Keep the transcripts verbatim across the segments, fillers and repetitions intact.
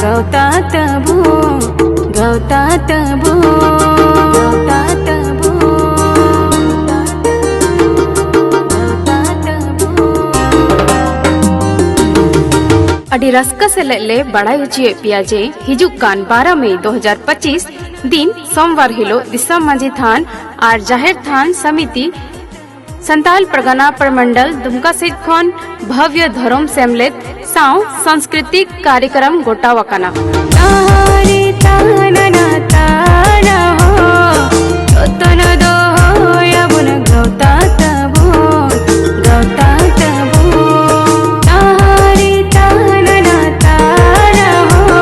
ᱜᱟᱶᱛᱟ ᱛᱟᱵᱚ, ᱜᱟᱶᱛᱟ ᱛᱟᱵᱚ, ᱜᱟᱶᱛᱟ ᱛᱟᱵᱚ, ᱜᱟᱶᱛᱟ ᱛᱟᱵᱚ᱾ ᱟᱹᱰᱤ ᱨᱟᱹᱥᱠᱟᱹ ᱥᱮᱞᱮᱫ ᱞᱮ ᱵᱟᱲᱟᱭ ᱦᱚᱪᱚᱭᱮᱫ ᱯᱮᱭᱟ ᱡᱮ ᱦᱤᱡᱩᱜ ᱠᱟᱱ ᱵᱟᱨᱚ ᱢᱮ ᱫᱩ ᱦᱟᱡᱟᱨ ᱯᱚᱸᱪᱤᱥ ᱫᱤᱱ ᱥᱳᱢᱵᱟᱨ ᱦᱤᱞᱳᱜ ᱫᱤᱥᱚᱢ ᱢᱟᱹᱡᱷᱤ ᱛᱷᱟᱱ ᱟᱨ ᱡᱟᱦᱮᱨ ᱛᱷᱟᱱ ᱥᱚᱢᱤᱛᱤ ᱥᱟᱱᱛᱟᱞ ᱯᱟᱨᱜᱟᱱᱟ ᱯᱨᱚᱢᱚᱱᱰᱚᱞ ᱫᱩᱢᱠᱟ ᱥᱮᱫ ᱠᱷᱚᱱ ᱵᱷᱟᱵᱽᱭᱚ ᱫᱷᱚᱨᱚᱢ ᱥᱮᱢᱞᱮᱫ ᱥᱟᱶ ᱥᱟᱝᱥᱠᱨᱤᱛᱤᱠ ᱠᱟᱨᱭᱚᱠᱨᱚᱢ ᱜᱚᱴᱟᱣ ᱟᱠᱟᱱᱟ᱾ ᱛᱟᱦᱟᱨᱤ ᱛᱟᱱᱟᱱᱟ ᱛᱟᱱᱟ ᱦᱚ, ᱡᱚᱛᱚᱱ ᱫᱚᱦᱚᱭᱟᱵᱚᱱ ᱜᱟᱶᱛᱟ ᱛᱟᱵᱚᱱ, ᱜᱟᱶᱛᱟ ᱛᱟᱵᱚᱱ᱾ ᱛᱟᱦᱟᱨᱤ ᱛᱟᱱᱟᱱᱟ ᱛᱟᱱᱟ ᱦᱚ,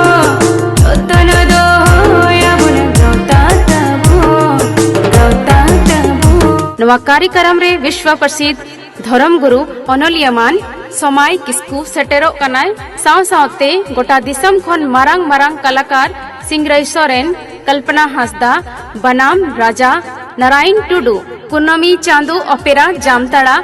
ᱡᱚᱛᱚᱱ ᱫᱚᱦᱚᱭᱟᱵᱚᱱ ᱜᱟᱶᱛᱟ ᱛᱟᱵᱚᱱ, ᱜᱟᱶᱛᱟ ᱛᱟᱵᱚᱱ᱾ ᱱᱚᱣᱟ ᱠᱟᱨᱭᱚᱠᱨᱚᱢ ᱨᱮ ᱵᱤᱥᱣᱟ ᱯᱨᱚᱥᱤᱫᱷ ᱫᱷᱚᱨᱚᱢ ᱜᱩᱨᱩ ᱚᱱᱚᱞᱤᱭᱟᱹ ᱢᱟᱱ ᱥᱚᱢᱟᱭ ᱠᱤᱥᱠᱩ ᱥᱮᱴᱮᱨᱚᱜ ᱠᱟᱱᱟᱭ᱾ ᱥᱟᱶ ᱥᱟᱶᱛᱮ ᱜᱚᱴᱟ ᱫᱤᱥᱚᱢ ᱠᱷᱚᱱ ᱢᱟᱨᱟᱝ ᱢᱟᱨᱟᱝ ᱠᱟᱞᱟᱠᱟᱨ ᱥᱤᱝᱨᱟᱹᱭ ᱥᱚᱨᱮᱱ, ᱠᱚᱞᱯᱚᱱᱟ ᱦᱟᱸᱥᱫᱟ, ᱵᱟᱱᱟᱢ ᱨᱟᱡᱟ ᱱᱟᱨᱟᱭᱚᱱ ᱴᱩᱰᱩ, ᱠᱩᱱᱟᱹᱢᱤ ᱪᱟᱸᱫᱚ ᱚᱯᱮᱨᱟ ᱡᱟᱢᱛᱟᱲᱟ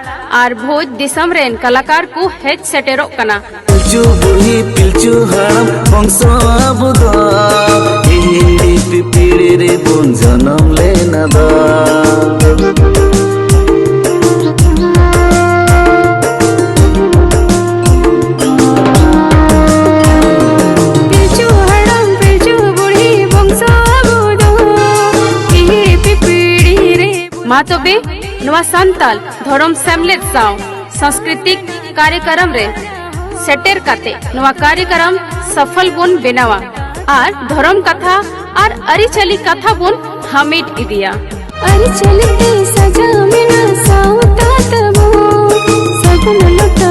ᱟᱨ ᱵᱷᱳᱡᱽ ᱫᱤᱥᱚᱢ ᱨᱮᱱ ᱠᱟᱞᱟᱠᱟᱨ ᱠᱚ ᱦᱮᱡ ᱥᱮᱴᱮᱨᱚᱜ ᱠᱟᱱᱟ᱾ ᱯᱤᱞᱪᱩ ᱵᱩᱲᱦᱤ ᱯᱤᱞᱪᱩ ᱦᱟᱲᱟᱢ ᱵᱚᱝᱥᱚ ᱟᱵᱚ ᱫᱚ, ᱛᱮᱦᱮᱧ ᱯᱤᱯᱤᱲᱤ ᱨᱮᱵᱚᱱ ᱡᱚᱱᱚᱢ ᱞᱮᱱᱟ ᱫᱚ᱾ ᱯᱤᱞᱪᱩ ᱦᱟᱲᱟᱢ ᱯᱤᱞᱪᱩ ᱵᱩᱲᱦᱤ ᱵᱚᱝᱥᱚ ᱟᱵᱚ ᱫᱚ, ᱯᱤᱦᱤᱲ ᱯᱤᱯᱤᱲᱤ ᱨᱮ᱾ ᱢᱟ ᱛᱚᱵᱮ, ᱱᱚᱣᱟ ᱥᱟᱱᱛᱟᱞ ᱫᱷᱚᱨᱚᱢ ᱥᱮᱢᱞᱮᱫ ᱥᱟᱶ ᱥᱟᱝᱥᱠᱨᱤᱛᱤᱠ ᱠᱟᱨᱭᱚᱠᱨᱚᱢ ᱨᱮ ᱥᱮᱴᱮᱨ ᱠᱟᱛᱮ ᱱᱚᱣᱟ ᱠᱟᱨᱭᱚᱠᱨᱚᱢ ᱥᱚᱯᱷᱚᱞ ᱵᱚᱱ ᱵᱮᱱᱟᱣᱟ ᱟᱨ ᱫᱷᱚᱨᱚᱢ ᱠᱟᱛᱷᱟ ᱟᱨ ᱟᱹᱨᱤᱪᱟᱹᱞᱤ ᱠᱟᱛᱷᱟ ᱵᱚᱱ ᱦᱟᱢᱮᱴ ᱤᱫᱤᱭᱟ᱾ ᱟᱹᱨᱤᱪᱟᱹᱞᱤ ᱛᱮ ᱥᱟᱡᱟᱣ ᱢᱮᱱᱟᱜ ᱥᱟᱶᱛᱟ ᱛᱟᱵᱚ, ᱥᱟᱹᱜᱩᱱ ᱞᱚᱴᱟ